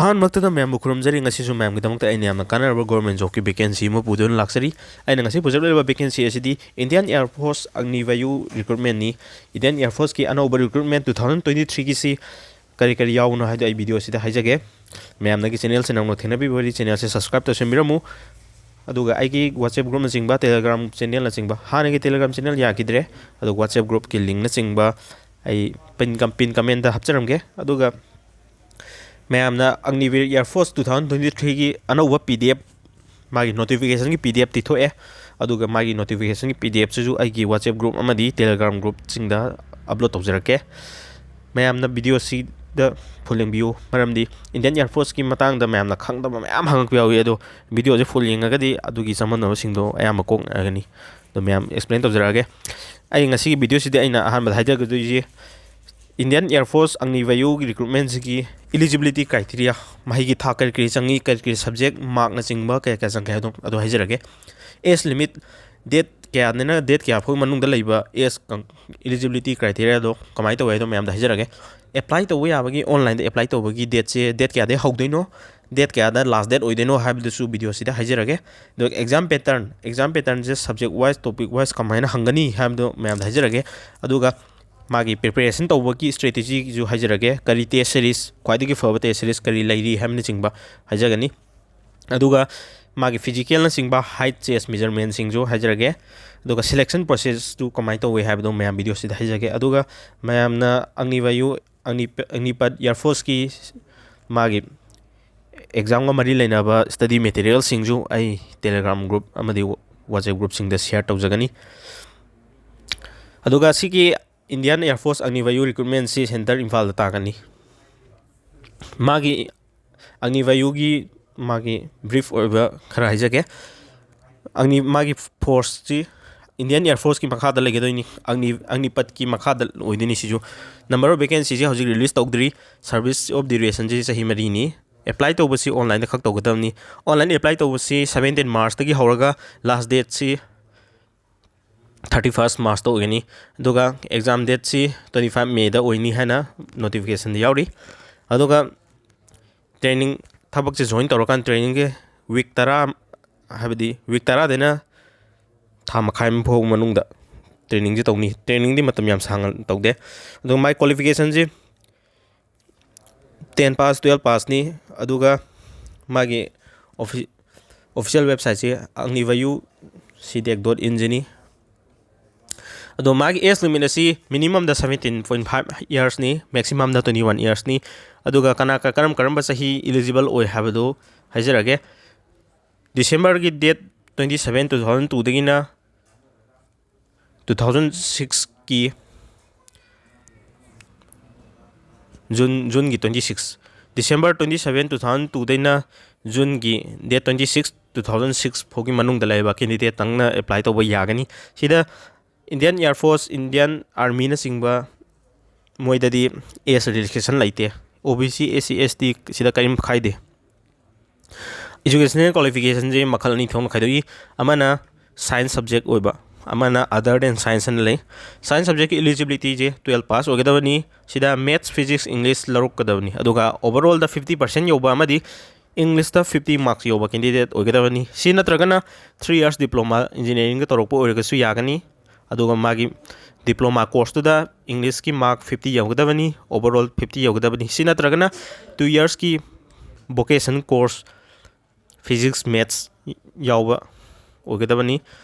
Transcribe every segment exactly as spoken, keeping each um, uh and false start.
ꯑꯍꯥꯟꯕꯃꯛꯇꯗ ꯃꯌꯥꯝꯕꯨ ꯈꯨꯔꯨꯝꯖꯔꯤ꯫ ꯉꯁꯤꯁꯨ ꯃꯌꯥꯝꯒꯤꯗꯃꯛꯇ ꯑꯩꯅ ꯌꯥꯝꯅ ꯀꯥꯟꯅꯔꯕ government jobꯀꯤ vacancy ꯑꯃ ꯄꯨꯗꯨꯅ ꯂꯥꯛꯆꯔꯤ꯫ ꯑꯩꯅ ꯉꯁꯤ ꯄꯨꯖꯔꯛꯂꯤꯕ vacancy ꯑꯁꯤꯗꯤ Indian Air Force Agni Vayu recruitmentꯅꯤ꯫ Indian Air Forceꯀꯤ ꯑꯅꯧꯕ recruitment two thousand twenty threeꯒꯤꯁꯤ ꯀꯔꯤ ꯀꯔꯤ ꯌꯥꯎꯕꯅꯣ ꯍꯥꯏꯗꯣ ꯑꯩ video ꯑꯁꯤꯗ ꯍꯥꯏꯖꯒꯦ꯫ ꯃꯌꯥꯝꯅꯒꯤ channelꯁꯦ ꯅꯧꯅ ꯊꯦꯡꯅꯕꯤꯕ ꯑꯣꯏꯔꯗꯤ channelꯁꯦ subscribe ꯇꯧꯁꯟꯕꯤꯔꯝꯃꯨ꯫ ꯑꯗꯨꯒ ꯑꯩꯒꯤ WhatsApp groupꯅꯆꯤꯡꯕ, Telegram channelꯅꯆꯤꯡꯕ, ꯍꯥꯟꯅꯒꯤ Telegram channel ꯌꯥꯈꯤꯗ꯭ꯔꯦ, ꯑꯗꯨꯒ WhatsApp groupꯀꯤ linkꯅꯆꯤꯡꯕ ꯑꯩ pin com-, pin commentꯇ ꯍꯥꯞꯆꯔꯝꯒꯦ꯫ ꯑꯗꯨꯒ ꯃꯌꯥꯝꯅ Agniveer Air Force two thousand twenty threeꯒꯤ ꯑꯅꯧꯕ PDF, ꯃꯥꯒꯤ notificationꯒꯤ PDFꯇꯤ ꯊꯣꯛꯑꯦ꯫ ꯑꯗꯨꯒ ꯃꯥꯒꯤ notificationꯒꯤ PDFꯁꯤꯁꯨ ꯑꯩꯒꯤ WhatsApp group ꯑꯃꯗꯤ Telegram groupꯁꯤꯡꯗ upload ꯇꯧꯖꯔꯛꯀꯦ꯫ ꯃꯌꯥꯝꯅ videoꯁꯤꯗ full ꯌꯦꯡꯕꯤꯌꯨ, ꯃꯔꯝꯗꯤ Indian Air Forceꯀꯤ ꯃꯇꯥꯡꯗ ꯃꯌꯥꯝꯅ ꯈꯪꯗꯕ ꯃꯌꯥꯝ ꯍꯪꯉꯛꯄ ꯌꯥꯎꯏ꯫ ꯑꯗꯣ videoꯁꯦ full ꯌꯦꯡꯉꯒꯗꯤ ꯑꯗꯨꯒꯤ ꯆꯃꯝꯅꯕꯁꯤꯡꯗꯣ ꯑꯌꯥꯝꯕ ꯀꯣꯛꯅꯔꯒꯅꯤ꯫ ꯑꯗꯣ ꯃꯌꯥꯝ explain ꯇꯧꯖꯔꯛꯑꯒꯦ꯫ ꯑꯩ ꯉꯁꯤꯒꯤ videoꯁꯤꯗꯤ ꯑꯩꯅ ꯑꯍꯥꯟꯕꯗ ꯍꯥꯏꯖꯒꯗꯣꯏꯁꯦ Indian Air Force Agni Vayuꯒꯤ recruitmentꯁꯤꯒꯤ eligibility criteria, ꯃꯍꯩꯒꯤ ꯊꯥꯛ ꯀꯔꯤ ꯀꯔꯤ ꯆꯪꯉꯤ, ꯀꯔꯤ ꯀꯔꯤ subject markꯅꯆꯤꯡꯕ ꯀꯌꯥ ꯀꯌꯥ ꯆꯪꯒꯦ ꯍꯥꯏꯕꯗꯣ ꯑꯗꯨ ꯍꯥꯏꯖꯔꯒꯦ꯫ Age limit, date ꯀꯌꯥꯗꯩꯅ date ꯀꯌꯥ ꯐꯥꯎꯒꯤ ꯃꯅꯨꯡꯗ ꯂꯩꯕ age ꯀ-, eligibility criteriaꯗꯣ ꯀꯃꯥꯏꯅ ꯇꯧꯋꯦ ꯍꯥꯏꯗꯣ ꯃꯌꯥꯝꯗ ꯍꯥꯏꯖꯔꯒꯦ꯫ Apply ꯇꯧꯕ ꯌꯥꯕꯒꯤ, onlineꯗ apply ꯇꯧꯕꯒꯤ dateꯁꯦ date ꯀꯌꯥꯗꯩ ꯍꯧꯗꯣꯏꯅꯣ, date ꯀꯌꯥꯗ last date ꯑꯣꯏꯗꯣꯏꯅꯣ ꯍꯥꯏꯕꯗꯨꯁꯨ videoꯁꯤꯗ ꯍꯥꯏꯖꯔꯒꯦ꯫ ꯑꯗꯨꯒ exam pattern, exam patternꯁꯦ subject wise, topic wise ꯀꯃꯥꯏꯅ ꯍꯪꯒꯅꯤ ꯍꯥꯏꯕꯗꯣ ꯃꯌꯥꯝꯗ ꯍꯥꯏꯖꯔꯒꯦ꯫ ꯑꯗꯨꯒ ꯃꯥꯒꯤ preparation ꯇꯧꯕꯒꯤ strategyꯁꯨ ꯍꯥꯏꯖꯔꯒꯦ꯫ ꯀꯔꯤ test series, ꯈ꯭ꯋꯥꯏꯗꯒꯤ ꯐꯕ test series ꯀꯔꯤ ꯂꯩꯔꯤ ꯍꯥꯏꯕꯅꯆꯤꯡꯕ ꯍꯥꯏꯖꯒꯅꯤ꯫ ꯑꯗꯨꯒ ꯃꯥꯒꯤ physicalꯅꯆꯤꯡꯕ, height, chest measurementꯁꯤꯡꯁꯨ ꯍꯥꯏꯖꯔꯒꯦ꯫ ꯑꯗꯨꯒ selection processꯇꯨ ꯀꯃꯥꯏꯅ ꯇꯧꯋꯤ ꯍꯥꯏꯕꯗꯣ ꯃꯌꯥꯝ videoꯁꯤꯗ ꯍꯥꯏꯖꯒꯦ꯫ ꯑꯗꯨꯒ ꯃꯌꯥꯝꯅ Agni Vayu, Agni, Agnipath Air Forceꯀꯤ ꯃꯥꯒꯤ examꯒ ꯃꯔꯤ ꯂꯩꯅꯕ study materialꯁꯤꯡꯁꯨ ꯑꯩ Telegram group ꯑꯃꯗꯤ WhatsApp groupꯁꯤꯡꯗ share ꯇꯧꯖꯒꯅꯤ꯫ ꯑꯗꯨꯒ ꯁꯤꯒꯤ Indian Air Force Agni Vayu recruitmentꯁꯤ center ꯏꯝꯐꯥꯜꯗ ꯇꯥꯒꯅꯤ꯫ ꯃꯥꯒꯤ Agni Vayuꯒꯤ ꯃꯥꯒꯤ brief ꯑꯣꯏꯕ ꯈꯔ ꯍꯥꯏꯖꯒꯦ꯫ Agni, ꯃꯥꯒꯤ forceꯁꯤ Indian Air Forceꯀꯤ ꯃꯈꯥꯗ ꯂꯩꯒꯗꯣꯏꯅꯤ, Agni, Agnipathꯀꯤ ꯃꯈꯥꯗ ꯑꯣꯏꯗꯣꯏꯅꯤ꯫ ꯁꯤꯁꯨ number of vacancyꯁꯤ ꯍꯧꯖꯤꯛ release ꯇꯧꯗ꯭ꯔꯤ꯫ Service of durationꯁꯤ ꯆꯍꯤ ꯃꯔꯤꯅꯤ꯫ Apply ꯇꯧꯕꯁꯤ onlineꯗ ꯈꯛ ꯇꯧꯒꯗꯕꯅꯤ꯫ Online apply ꯇꯧꯕꯁꯤ seventeen Marchꯇꯒꯤ ꯍꯧꯔꯒ last dateꯁꯤ thirty first Marchꯇ ꯑꯣꯏꯒꯅꯤ꯫ ꯑꯗꯨꯒ exam dateꯁꯤ twenty five Mayꯗ ꯑꯣꯏꯅꯤ ꯍꯥꯏꯅ notificationꯗ ꯌꯥꯎꯔꯤ꯫ ꯑꯗꯨꯒ ꯇ꯭ꯔꯦꯅꯤꯡ, ꯊꯕꯛꯁꯦ ꯖꯣꯏꯟ ꯇꯧꯔꯀꯥꯟꯗ ꯇ꯭ꯔꯦꯅꯤꯡꯒꯤ ꯋꯤꯛ ꯇꯔꯥ, ꯍꯥꯏꯕꯗꯤ ꯋꯤꯛ ꯇꯔꯥꯗꯩꯅ ꯊꯥ ꯃꯈꯥꯏ ꯑꯃ ꯐꯥꯎ ꯃꯅꯨꯡꯗ ꯇ꯭ꯔꯦꯅꯤꯡꯁꯦ ꯇꯧꯅꯤ꯫ ꯇ꯭ꯔꯦꯅꯤꯡꯗꯤ ꯃꯇꯝ ꯌꯥꯝ ꯁꯥꯡꯅ ꯇꯧꯗꯦ꯫ ꯑꯗꯨꯒ ꯃꯥꯏ ꯀ꯭ꯋꯥꯂꯤꯐꯤꯀꯦꯁꯟꯁꯤ ꯇꯦꯟ ꯄꯥꯁ, ꯇꯨꯌꯦꯜꯞ ꯄꯥꯁꯅꯤ꯫ ꯑꯗꯨꯒ ꯃꯥꯒꯤ ꯑꯣꯐꯤꯁꯤꯌꯦꯜ ꯋꯦꯕꯁꯥꯏꯠꯁꯤ agnivayu cdec dot inꯁꯤꯅꯤ꯫ ꯑꯗꯣ ꯃꯥꯒꯤ ꯑꯦꯖ ꯂꯤꯃꯤꯠ ꯑꯁꯤ ꯃꯤꯅꯤꯃꯝꯗ seventeen point five yearsꯅꯤ, ꯃꯦꯛꯁꯤꯃꯝꯗ twenty one yearsꯅꯤ꯫ ꯑꯗꯨꯒ ꯀꯅꯥ ꯀ-, ꯀꯔꯝ ꯀꯔꯝꯕ ꯆꯍꯤ eligible ꯑꯣꯏ ꯍꯥꯏꯕꯗꯨ ꯍꯥꯏꯖꯔꯒꯦ꯫ ꯗꯤꯁꯦꯝꯕꯔꯒꯤ date twenty seven, two thousand twoꯗꯒꯤꯅ two thousand sixꯀꯤ ꯖꯨꯟ, ꯖꯨꯟꯒꯤ twenty six, December twenty seven, two thousand twoꯗꯩꯅ ꯖꯨꯟꯒꯤ date twenty six, two thousand six ꯐꯥꯎꯒꯤ ꯃꯅꯨꯡꯗ ꯂꯩꯕ candidate ꯇꯪꯅ apply ꯇꯧꯕ ꯌꯥꯒꯅꯤ꯫ ꯁꯤꯗ Indian Air Force, Indian Armyꯅꯆꯤꯡꯕ ꯃꯣꯏꯗꯗꯤ age relaxation ꯂꯩꯇꯦ꯫ OBC, SC, ST ꯁꯤꯗ ꯀꯔꯤꯝ ꯈꯥꯏꯗꯦ꯫ Educational qualificationꯁꯦ ꯃꯈꯜ ꯑꯅꯤ ꯊꯣꯛꯅ ꯈꯥꯏꯗꯣꯛꯏ꯫ ꯑꯃꯅ science subject ꯑꯣꯏꯕ, ꯑꯃꯅ other than science ꯍꯥꯏꯅ ꯂꯩ꯫ Science subjectꯀꯤ eligibilityꯁꯦ twelve pass ꯑꯣꯏꯒꯗꯕꯅꯤ꯫ ꯁꯤꯗ maths, physics, English ꯂꯧꯔꯛꯀꯗꯕꯅꯤ꯫ ꯑꯗꯨꯒ overallꯗ fifty percent ꯌꯧꯕ ꯑꯃꯗꯤ Englishꯇ fifty marks ꯌꯧꯕ candidate ꯑꯣꯏꯒꯗꯕꯅꯤ꯫ ꯁꯤ ꯅꯠꯇ꯭ꯔꯒꯅ three years diploma engineeringꯗ ꯇꯧꯔꯛꯄ ꯑꯣꯏꯔꯒꯁꯨ ꯌꯥꯒꯅꯤ꯫ ꯑꯗꯨꯒ ꯃꯥꯒꯤ diploma courseꯇꯨꯗ Englishꯀꯤ mark fifty ꯌꯧꯒꯗꯕꯅꯤ, overall fifty ꯌꯧꯒꯗꯕꯅꯤ꯫ ꯁꯤ ꯅꯠꯇ꯭ꯔꯒꯅ two yearsꯀꯤ vocation course, physics, maths ꯌꯥꯎꯕ ꯑꯣꯏꯒꯗꯕꯅꯤ꯫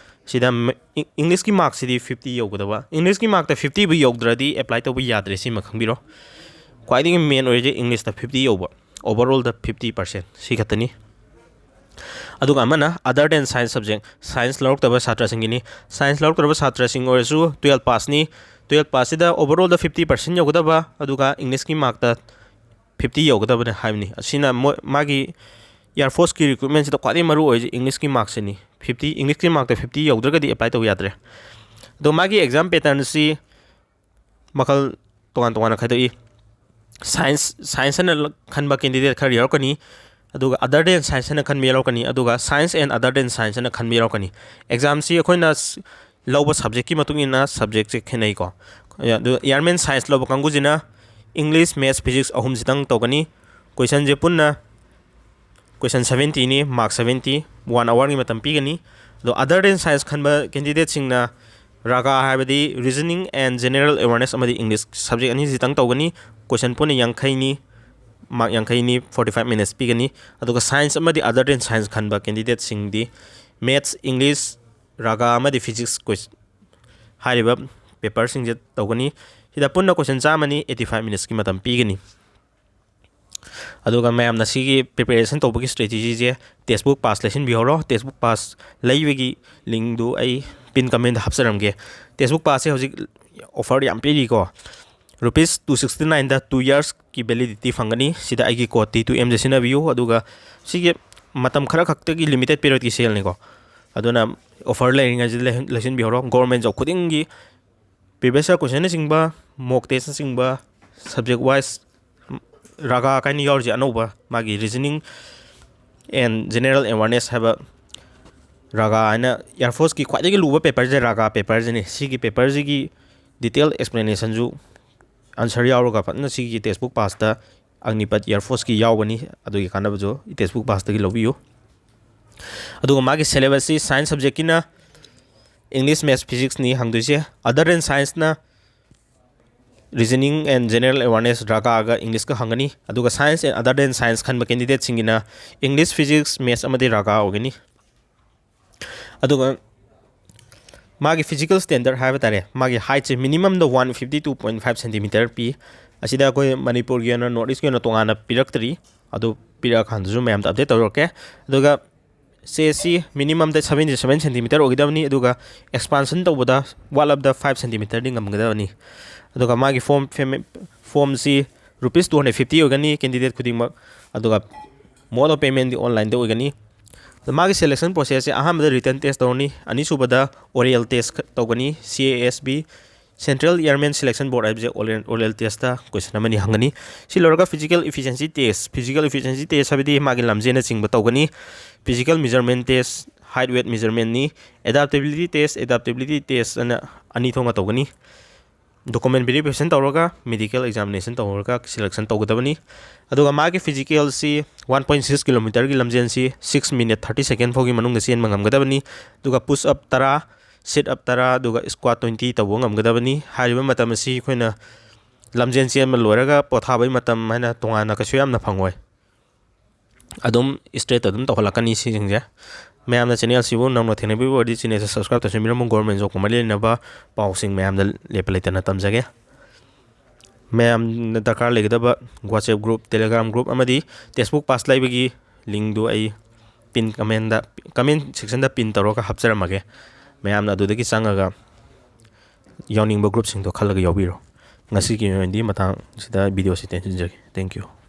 ꯁꯤꯗ ꯃ-, ꯏꯪ-, Englishꯀꯤ markꯁꯤꯗꯤ fifty ꯌꯧꯒꯗꯕ꯫ Englishꯀꯤ markꯇ fiftyꯕꯨ ꯌꯧꯗ꯭ꯔꯗꯤ apply ꯇꯧꯕ ꯌꯥꯗ꯭ꯔꯦ, ꯁꯤꯃ ꯈꯪꯕꯤꯔꯣ꯫ ꯈ꯭ꯋꯥꯏꯗꯒꯤ main ꯑꯣꯏꯔꯤꯁꯦ Englishꯇ fifty ꯌꯧꯕ, overallꯗ fifty percent, ꯁꯤ ꯈꯛꯇꯅꯤ꯫ ꯑꯗꯨꯒ ꯑꯃꯅ other than science subject, science ꯂꯧꯔꯛꯇꯕ ꯁꯥꯇ꯭ꯔꯁꯤꯡꯒꯤꯅꯤ꯫ Science ꯂꯧꯔꯛꯇ꯭ꯔꯕ ꯁꯥꯇ꯭ꯔꯁꯤꯡ ꯑꯣꯏꯔꯁꯨ twelve passꯅꯤ꯫ Twelve passꯁꯤꯗ overallꯗ fifty percent ꯌꯧꯒꯗꯕ, ꯑꯗꯨꯒ Englishꯀꯤ markꯇ fifty ꯌꯧꯒꯗꯕꯅꯤ ꯍꯥꯏꯕꯅꯤ꯫ ꯑꯁꯤꯅ ꯃꯣꯏ, ꯃꯥꯒꯤ Air Forceꯀꯤ recruitmentꯁꯤꯗ ꯈ꯭ꯋꯥꯏꯗꯒꯤ ꯃꯔꯨ ꯑꯣꯏꯔꯤꯁꯦ Englishꯀꯤ markꯁꯤꯅꯤ꯫ Fifty, Englishꯀꯤ markꯇ fifty ꯌꯧꯗ꯭ꯔꯒꯗꯤ apply ꯇꯧꯕ ꯌꯥꯗ꯭ꯔꯦ꯫ ꯑꯗꯣ ꯃꯥꯒꯤ exam patternꯁꯤ ꯃꯈꯜ ꯇꯣꯉꯥꯟ ꯇꯣꯉꯥꯟꯅ ꯈꯥꯏꯗꯣꯛꯏ꯫ Science, science ꯍꯥꯏꯅ ꯈꯟꯕ candidate ꯈꯔ ꯌꯥꯎꯔꯛꯀꯅꯤ, ꯑꯗꯨꯒ other than science ꯍꯥꯏꯅ ꯈꯟꯕ ꯌꯥꯎꯔꯛꯀꯅꯤ, ꯑꯗꯨꯒ science and other than science ꯍꯥꯏꯅ ꯈꯟꯕ ꯌꯥꯎꯔꯛꯀꯅꯤ꯫ Examꯁꯤ ꯑꯩꯈꯣꯏꯅ ꯂꯧꯕ subjectꯀꯤ ꯃꯇꯨꯡ ꯏꯟꯅ subjectꯁꯦ ꯈꯦꯠꯅꯩꯀꯣ꯫ ꯑꯗꯨ Airman Science ꯂꯧꯕ ꯀꯥꯡꯕꯨꯁꯤꯅ English, Maths, Physics ꯑꯍꯨꯝꯁꯤꯗꯪ ꯇꯧꯒꯅꯤ꯫ ꯀꯣꯏꯁꯟꯁꯦ ꯄꯨꯟꯅ ꯀꯣꯏꯁꯟ ꯁꯕꯦꯟꯇꯤꯅꯤ, ꯃꯥꯔꯛ ꯁꯕꯦꯟꯇꯤ, ꯋꯥꯟ ꯑꯋꯥꯔꯒꯤ ꯃꯇꯝ ꯄꯤꯒꯅꯤ꯫ ꯑꯗꯣ other than science ꯈꯟꯕ ꯀꯦꯟꯗꯤꯗꯦꯠꯁꯤꯡꯅ ꯔꯥꯒꯥ ꯍꯥꯏꯕꯗꯤ reasoning and general awareness ꯑꯃꯗꯤ English subject ꯑꯅꯤꯁꯤꯇꯪ ꯇꯧꯒꯅꯤ꯫ ꯀꯣꯏꯁꯟ ꯄꯨꯟꯅ ꯌꯥꯡꯈꯩꯅꯤ, ꯃꯥꯔꯛ ꯌꯥꯡꯈꯩꯅꯤ, forty five minutes ꯄꯤꯒꯅꯤ꯫ ꯑꯗꯨꯒ science ꯑꯃꯗꯤ other than science ꯈꯟꯕ ꯀꯦꯟꯗꯤꯗꯦꯠꯁꯤꯡꯗꯤ maths, English, ꯔꯥꯒꯥ ꯑꯃꯗꯤ physics ꯀꯣꯏꯁ-, ꯍꯥꯏꯔꯤꯕ ꯄꯦꯄꯔꯁꯤꯡꯁꯦ ꯇꯧꯒꯅꯤ꯫ ꯁꯤꯗ ꯄꯨꯟꯅ ꯀꯣꯏꯁꯟ ꯆꯥꯝꯃꯅꯤ, eighty five minutesꯀꯤ ꯃꯇꯝ ꯄꯤꯒꯅꯤ꯫ ꯑꯗꯨꯒ ꯃꯌꯥꯝꯅ ꯁꯤꯒꯤ preparation ꯇꯧꯕꯒꯤ strategy ꯁꯦ textbook pass ꯂꯩꯁꯤꯟꯕꯤꯍꯧꯔꯣ꯫ Textbook pass ꯂꯩꯕꯒꯤ link ꯗꯨ ꯑꯩ pin comment ꯗ ꯍꯥꯞꯆꯔꯝꯒꯦ꯫ Textbook pass ꯁꯦ ꯍꯧꯖꯤꯛ offer ꯌꯥꯝ ꯄꯤꯔꯤꯀꯣ꯫ Rupees two sixty nine ꯗ two years ꯀꯤ validity ꯐꯪꯒꯅꯤ꯫ ꯁꯤꯗ ꯑꯩꯒꯤ code T two M ꯁꯦ ꯁꯤꯖꯤꯟꯅꯕꯤꯌꯨ꯫ ꯑꯗꯨꯒ ꯁꯤꯒꯤ ꯃꯇꯝ ꯈꯔ ꯈꯛꯇꯒꯤ limited period ꯀꯤ sale ꯅꯤꯀꯣ꯫ ꯑꯗꯨꯅ offer ꯂꯩꯔꯤꯉꯩꯁꯤꯗ ꯂꯩꯍꯟ-, ꯂꯩꯁꯤꯟꯕꯤꯍꯧꯔꯣ꯫ Government job ꯈꯨꯗꯤꯡꯒꯤ previous year question ꯅꯆꯤꯡꯕ, mock test ꯅꯆꯤꯡꯕ, subject wise, ꯔꯥꯒꯥ ꯀꯥꯏꯅ ꯌꯥꯎꯔꯤꯁꯦ ꯑꯅꯧꯕ, ꯃꯥꯒꯤ reasoning and general awareness ꯍꯥꯏꯕ ꯔꯥꯒꯥ ꯍꯥꯏꯅ Air Force ꯀꯤ ꯈ꯭ꯋꯥꯏꯗꯒꯤ ꯂꯨꯕ paper ꯁꯦ ꯔꯥꯒꯥ paper ꯁꯤꯅꯤ꯫ ꯁꯤꯒꯤ paper ꯁꯤꯒꯤ detail explanation ꯁꯨ answer ꯌꯥꯎꯔꯒ ꯐꯖꯅ ꯁꯤꯒꯤ textbook pass ꯇ Agnipath Air Force ꯀꯤ ꯌꯥꯎꯒꯅꯤ꯫ ꯑꯗꯨꯒꯤ ꯀꯥꯟꯅꯕꯁꯨ textbook pass ꯇꯒꯤ ꯂꯧꯕꯤꯌꯨ꯫ ꯑꯗꯨꯒ ꯃꯥꯒꯤ syllabus ꯁꯤ science subject ꯀꯤꯅ English, maths, physics ꯅꯤ ꯍꯪꯗꯣꯏꯁꯦ꯫ Other than science ꯅ reasoning and general awareness, ꯔꯥꯒꯥꯒ English ꯀ ꯍꯪꯒꯅꯤ꯫ ꯑꯗꯨꯒ science and other than science ꯈꯟꯕ candidate ꯁꯤꯡꯒꯤꯅ English, physics, maths ꯑꯃꯗꯤ ꯔꯥꯒꯥ ꯑꯣꯏꯒꯅꯤ꯫ ꯑꯗꯨꯒ ꯃꯥꯒꯤ physical standard ꯍꯥꯏꯕ ꯇꯥꯔꯦ, ꯃꯥꯒꯤ height ꯁꯦ minimum ꯗ one fifty two point five centimeter ꯄꯤ꯫ ꯑꯁꯤꯗ ꯑꯩꯈꯣꯏ ꯃꯅꯤꯄꯨꯔꯒꯤ ꯑꯣꯏꯅ, North East ꯀꯤ ꯑꯣꯏꯅ ꯇꯣꯉꯥꯟꯅ ꯄꯤꯔꯛꯇ꯭ꯔꯤ, ꯑꯗꯨ ꯄꯤꯔꯛꯑꯀꯥꯟꯗꯁꯨ ꯃꯌꯥꯝꯗ update ꯇꯧꯔꯛꯀꯦ꯫ ꯑꯗꯨꯒ chest ꯁꯤ minimum ꯗ seventy seven centimeter ꯑꯣꯏꯒꯗꯕꯅꯤ, ꯑꯗꯨꯒ expansion ꯇꯧꯕꯗ ꯋꯥꯠꯂꯕꯗ five centimeter ꯗꯤ ꯉꯝꯒꯗꯕꯅꯤ꯫ ꯑꯗꯨꯒ ꯃꯥꯒꯤ form, form ꯁꯤ rupees two hundred fifty ꯑꯣꯏꯒꯅꯤ candidate ꯈꯨꯗꯤꯡꯃꯛ꯫ ꯑꯗꯨꯒ mode of payment D online ꯗ ꯑꯣꯏꯒꯅꯤ꯫ ꯑꯗꯣ ꯃꯥꯒꯤ selection process ꯁꯦ ꯑꯍꯥꯟꯕꯗ written test ꯇꯧꯔꯅꯤ, ꯑꯅꯤꯁꯨꯕꯗ oral test ꯇꯧꯒꯅꯤ, C A S B, Central Airman Selection Board ꯍꯥꯏꯕꯁꯦ oral, oral test ꯇ question ꯑꯃꯅꯤ ꯍꯪꯒꯅꯤ꯫ ꯁꯤ ꯂꯣꯏꯔꯒ physical efficiency test, physical efficiency test ꯍꯥꯏꯕꯗꯤ ꯃꯥꯒꯤ ꯂꯝꯖꯦꯜꯅꯆꯤꯡꯕ ꯇꯧꯒꯅꯤ, physical measurement test, height weight measurement ꯅꯤ, adaptability test, adaptability test ꯑꯅ ꯑꯅꯤ ꯊꯣꯛꯅ ꯇꯧꯒꯅꯤ꯫ document verification ꯇꯧꯔꯒ medical examination ꯇꯧꯔꯒ selection ꯇꯧꯒꯗꯕꯅꯤ꯫ ꯑꯗꯨꯒ ꯃꯥꯒꯤ physicalꯁꯤ one point six kilometerꯒꯤ ꯂꯝꯖꯦꯟꯁꯤ six minute thirty second ꯐꯥꯎꯒꯤ ꯃꯅꯨꯡꯗ ꯆꯦꯟꯕ ꯉꯝꯒꯗꯕꯅꯤ꯫ ꯑꯗꯨꯒ push up ꯇꯔꯥ, sit up ꯇꯔꯥ, ꯑꯗꯨꯒ squat twenty ꯇꯧꯕ ꯉꯝꯒꯗꯕꯅꯤ꯫ ꯍꯥꯏꯔꯤꯕ ꯃꯇꯝ ꯑꯁꯤ ꯑꯩꯈꯣꯏꯅ ꯂꯝꯖꯦꯟ ꯆꯦꯟꯕ ꯂꯣꯏꯔꯒ ꯄꯣꯊꯥꯕꯒꯤ ꯃꯇꯝ ꯍꯥꯏꯅ ꯇꯣꯉꯥꯟꯅ ꯀꯩꯁꯨ ꯌꯥꯝꯅ ꯐꯪꯉꯣꯏ꯫ ꯑꯗꯨꯝ straight ꯑꯗꯨꯝ ꯇꯧꯍꯜꯂꯛꯀꯅꯤ ꯁꯤꯁꯤꯡꯁꯦ꯫ ꯃꯌꯥꯝꯅ channelꯁꯤꯕꯨ ꯅꯧꯅ ꯊꯦꯡꯅꯕꯤꯕ ꯑꯣꯏꯔꯗꯤ channelꯁꯦ subscribe ꯇꯧꯁꯤꯟꯕꯤꯔꯝꯃꯨ꯫ Government jobꯀ ꯃꯔꯤ ꯂꯩꯅꯕ ꯄꯥꯎꯁꯤꯡ ꯃꯌꯥꯝꯗ ꯂꯦꯞꯄ ꯂꯩꯇꯅ ꯇꯝꯖꯒꯦ꯫ ꯃꯌꯥꯝꯅ ꯗꯔꯀꯥꯔ ꯂꯩꯒꯗꯕ WhatsApp group, Telegram group ꯑꯃꯗꯤ test book pass ꯂꯩꯕꯒꯤ linkꯗꯨ ꯑꯩ pin commentꯗ, comment sectionꯗ pin ꯇꯧꯔꯒ ꯍꯥꯞꯆꯔꯝꯃꯒꯦ꯫ ꯃꯌꯥꯝꯅ ꯑꯗꯨꯗꯒꯤ ꯆꯪꯉꯒ ꯌꯥꯎꯅꯤꯡꯕ groupꯁꯤꯡꯗꯣ ꯈꯜꯂꯒ ꯌꯥꯎꯕꯤꯔꯣ꯫ ꯉꯁꯤꯒꯤ ꯑꯣꯏꯅꯗꯤ ꯃꯇꯥꯡꯁꯤꯗ videoꯁꯤ ꯇꯦꯟꯁꯤꯟꯖꯒꯦ꯫ Thank you꯫